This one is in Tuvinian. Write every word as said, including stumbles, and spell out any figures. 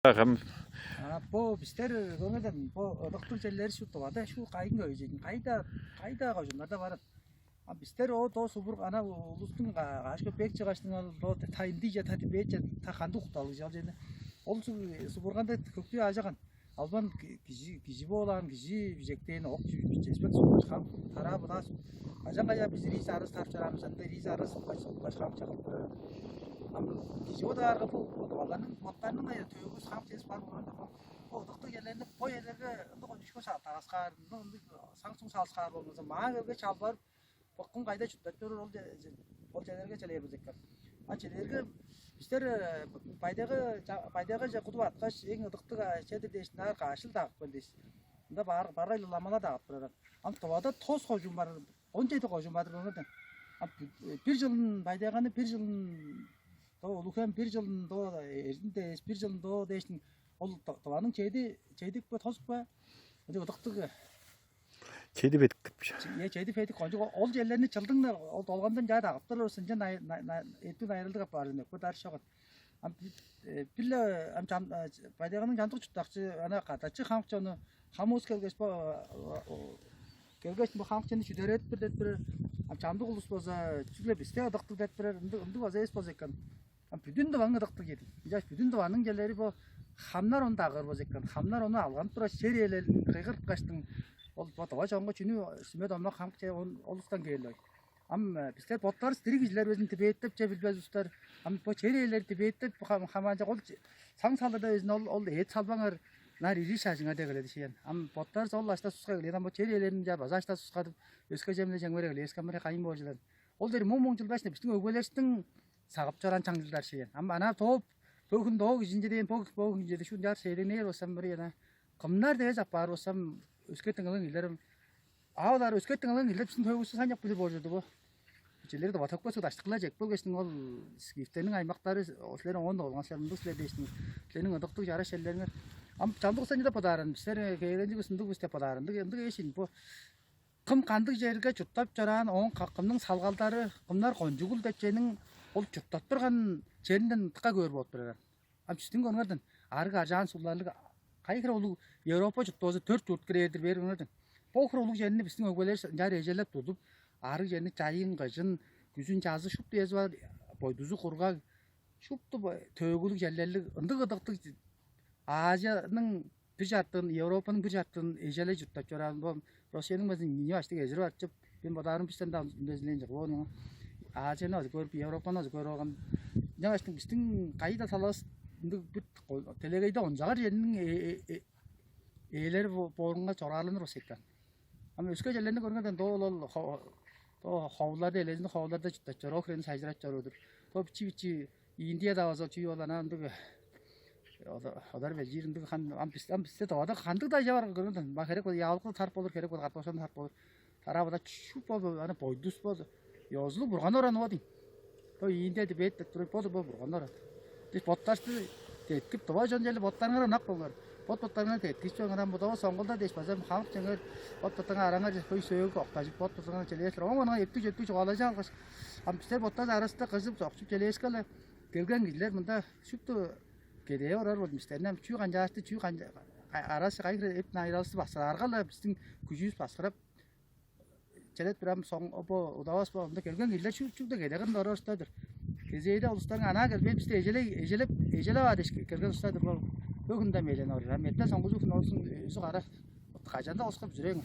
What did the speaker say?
Агам. А бо бистер көңеден бо ыдыктыг черлери шу Тывада шу кайын көйжейдин кайда кайда кожуннарда барат. А бистер о до субур ана улустуң кашка бек чыгаштың ал до тайынды же тати бече та ханды укталыг жал жени. Ол субурганда көктү ажаган. Албан кижи кижи боолаан кижи бижектээни ок чүвү чеспек субур хам тараа будаас. Ажан кая биз рис арыс тарып чараамыз анда рис арыс башкам чагып. Ам кижи бодаарга бу баларның боттарының ая төөгүс хам чес бар болганда бу ыдыктыг черлерни бо черлерге ындыг ончушка тараскаар, ындыг саң суң салыскаар болмаса маа келге чалбарып быккын кайда чурттап чоруур ол ол черлерге челээр болза экен. А челээрге бистер байдага байдагаже кудуп аткаш эң ыдыктыг чедир дээш наар каашыл дагып кел дээш. Ында бар баргай ламала дагып турар. Ам Тывада тос кожуун бар, он чеди кожуун бар болган. Ам бир жылын байдаганы бир жылын до улухан бир жылын до эрдин дээш бир жылын до дээштин ол Тываның чеди чедик бе тосук бе? Ынча ыдыктыг. Чеди бедик кипче. Е чеди бедик кончуг ол жерлерни чылдың ол долгондан жаа дагып турур сынча эттин айрылдык апаар өкпе дарышогон. Ам билле ам байдагының жандык чуттакчы ана кадачы хамык чону хамуус келгеш бо келгеш бу хамык чону чүдеретип бир деп бир ам чамдык улус болза чүгле бисте ыдыктыг деп бирер ындыг ындыг база эс болза экен. Бүдүн дываң ыдыктыг эди. Ынчаш бүдүн дываның черлери бо хамнар ону дагыр болза экен. Хамнар ону алганып тургаш чер ээлелин кыйгырткаштың ол бо дыва чоңго чүнү сүме домнок хамык че ол улустан кээр. Ам бистер боттарывыс дириг кижилер безин тибээттеп че билбес устар. Ам бо чер ээлери тибээттеп хамаанчак ол саң салырда безин ол ол эът салбаңар нар ирии шажыңар деп келеди шиен. Ам боттарывыс ол ашта суска келген ам бо чер ээлерин жа база ашта сускадып өске жемле жеңмере келеска мыре кайын боожулар. Ол дери муң муң жылдашны биздин өгбелериштиң сагып чораан чаңчылдар шиен. Ам ана тооп бөгүн доо кижинче дээн бо бо кижинче шунчаар шейлеңнээр болсам мыре ана кымнар дээш апаар болсам өске дыңылың илерим. А олар өске дыңылың илеп син төвүсү санчак билип болчуду бу. Жилери дыва төкпес удаштыкла жек болгештиң ол скифтерниң аймактары силер оон да болган силер мындыг силер дээштиң. Силерниң ыдыктыг жараш жерлериңер. Ам чамдык сен деп бодааран, силер кээленчиг ындыг бис деп бодааран. Ындыг ындыг эшин бу кым кандыг жерге чурттап чораан, оон кымның салгалдары, кымнар кончугул деп чениң ол чурттап турган черинден тыка көөр болуп турар. Ам чүстүң көрүңерден арыг аржаан сууларлыг кайы хире улуг Европа чурттоозу төрт чурт кирээрдир бээр көрүңерден. Бо хире улуг черни биздиң өгбелер ынчаар эжелеп тудуп, арыг черни чайын, кыжын, күзүн, чазы шупту эзи бар, бойдузу кургаг, шупту төөгүлүг черлерлиг, ындыг ыдыктыг Азияның бир чартыын, Европаның бир чартыын эжелей чурттап чораан бо Россияның безин ийи баштыг эжирип артып, мен бодаарым бистен даа үндезилээн чыгып ону Азияны азы көрүп, Европаны азы көрүп алган. Ынчангаш биздин кайда салавыс ындыг бир делегейде онжагар жерниң ээлери боорунга чорааланыр болуш экен. Ам өске жерлерни көргөндөн доол ол ховуларда элезинде ховуларда чурттап чороо хирени сайжырап чоруудур. Бо бичи бичи Индияда база чүй ол ана ындыг одар белжир ындыг хан ам бис ам бисте тавада кандыг да жавар көргөндөн ба херек бол яалыкы тарп болур херек бол катпашан тарп болур. Тарабыда чүп бол ана бойдус бол ёзулуг бурган оран оди. Бо Индияда бет деп туруп боду бо бурган оран. Бис ботташты деткип дыва жон жели боттарыңар ынак болуңар. Бот боттарыңар деткиш чоңаран будава соңгулда деш база хамык чеңер бот боттарыңар араңар хөй сөөгү октажып бот боттарыңар челееслер. Оң онуңар эптиг жетпиг чугаалажа алгаш ам бистер боттар арасында кыжып сокчуп челеескеле келген кижилер мында шупту кедээ орар болду бистерни ам чүү канчаашты чүү арасы кайы эп найыралысты баскыраарга-ла биздин күжүбүз баскырап челет бир ам соң бо удавас бо ында келген кижилер чүг чүгде кедегин орар устадыр. Кезээде улустарың анаа келбейн бисти эжелей эжелеп эжелеп аар дээш келген устадыр бо бөгүн да мелен орар. Ам эртен соңгузу күн олсун өзү кара кажанда оскуп жүрээң.